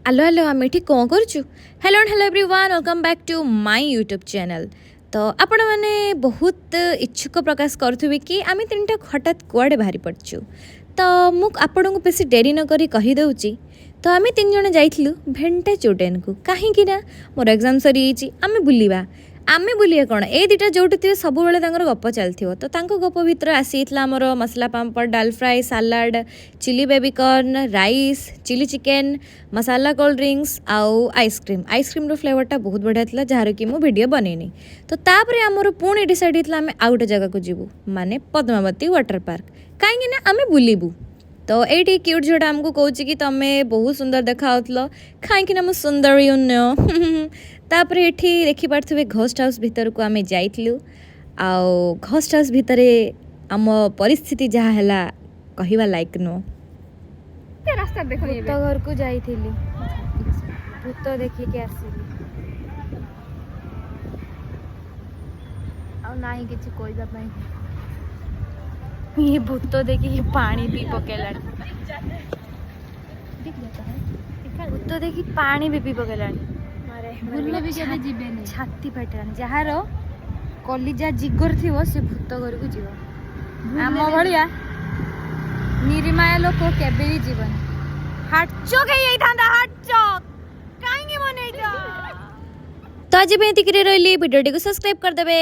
ଆଲୋ ଆଲୋ, ଆମେ ଏଠି କ'ଣ କରୁଛୁ? Hello, hello everyone, welcome back to my YouTube channel. ତ ଆପଣମାନେ ବହୁତ ଇଚ୍ଛୁକ ପ୍ରକାଶ କରୁଥିବେ କି ଆମେ ତିନିଟା ହଠାତ୍ କୁଆଡ଼େ ବାହାରି ପଡ଼ିଛୁ। ତ ମୁଁ ଆପଣଙ୍କୁ ବେଶୀ ଡେରି ନକରି କହିଦେଉଛି। ତ ଆମେ ତିନି ଜଣ ଯାଇଥିଲୁ ଭେଣ୍ଟା ଚୋଡେନକୁ, କାହିଁକି ନା ମୋର ଏକ୍ଜାମ୍ ସରିଯାଇଛି, ଆମେ ବୁଲିବା। ଆମେ ବୁଲିବା କ'ଣ, ଏଇ ଦୁଇଟା ଯେଉଁଠି ଥିବେ ସବୁବେଳେ ତାଙ୍କର ଗପ ଚାଲିଥିବ। ତ ତାଙ୍କ ଗପ ଭିତରେ ଆସିଯାଇଥିଲା ଆମର ମସଲା ପାମ୍ପଡ଼, ଡାଲ fry, salad, chilli baby corn, rice, chilli chicken, ମସଲା କୋଲ୍ଡ ଡ୍ରିଙ୍କସ୍ ଆଉ ଆଇସ୍କ୍ରିମ୍। ଆଇସ୍କ୍ରିମ୍ର ଫ୍ଲେଭରଟା ବହୁତ ବଢ଼ିଆ ଥିଲା, ଯାହାର କି ମୁଁ ଭିଡ଼ିଓ ବନେଇନି। ତ ତାପରେ ଆମର ପୁଣି ଡିସାଇଡ଼୍ ହେଇଥିଲା ଆମେ ଆଉ ଗୋଟେ ଜାଗାକୁ ଯିବୁ, ମାନେ ପଦ୍ମାବତୀ ୱାଟର ପାର୍କ, କାହିଁକି ନା ଆମେ ବୁଲିବୁ। ତ ଏଇଠି କ୍ୟୁଟ୍ ଝିଅଟା ଆମକୁ କହୁଛି କି ତମେ ବହୁତ ସୁନ୍ଦର ଦେଖାଯାଉଥିଲ, କାହିଁକି ନା ମୁଁ ସୁନ୍ଦର, you know. ତାପରେ ଏଠି ଦେଖିପାରୁଥିବେ ଘୋଷ୍ଟ ହାଉସ୍ ଭିତରକୁ ଆମେ ଯାଇଥିଲୁ। ଆଉ ଘୋଷ୍ଟ ହାଉସ୍ ଭିତରେ ଆମ ପରିସ୍ଥିତି ଯାହା ହେଲା, କହିବା ଲାଇକ୍ ନୁହଁ। ରାସ୍ତା ଦେଖୁନି। ଭୂତ ଘରକୁ ଯାଇଥିଲି, ଭୂତ ଦେଖିକି ଆସିଲି। ଆଉ ନାହିଁ କିଛି କହିବା ପାଇଁ। ଇଏ ଭୂତ ଦେଖିକି ପାଣି ପିଇ ପକେଇଲାଣି। ଭୂତ ଦେଖି ପାଣି ବି ପିଇ ପକେଇଲାଣି। ଭୁଲରେ ବି କେବେ ଯିବେନି। ଛାତି ଫାଟିଲାଣି। ଯାହାର କଲିଜା ଜିଗର ଥିବ, ସେ ଭୂତ ଘରକୁ ଯିବ। ଆମ ଭଳିଆ ନିର୍ମାୟା ଲୋକ କେବେ ବି ଯିବନି। ହାର୍ଟ ଚୋକ୍ ହେଇଯାଇଥାନ୍ତା। ହାର୍ଟ ଚୋକ୍ କାହିଁକି ମନେଇଛ? ତ ଆଜି ପାଇଁ ଏତିକିରେ ରହିଲି। ଭିଡ଼ିଓଟିକୁ ସବସ୍କ୍ରାଇବ୍ କରିଦେବେ।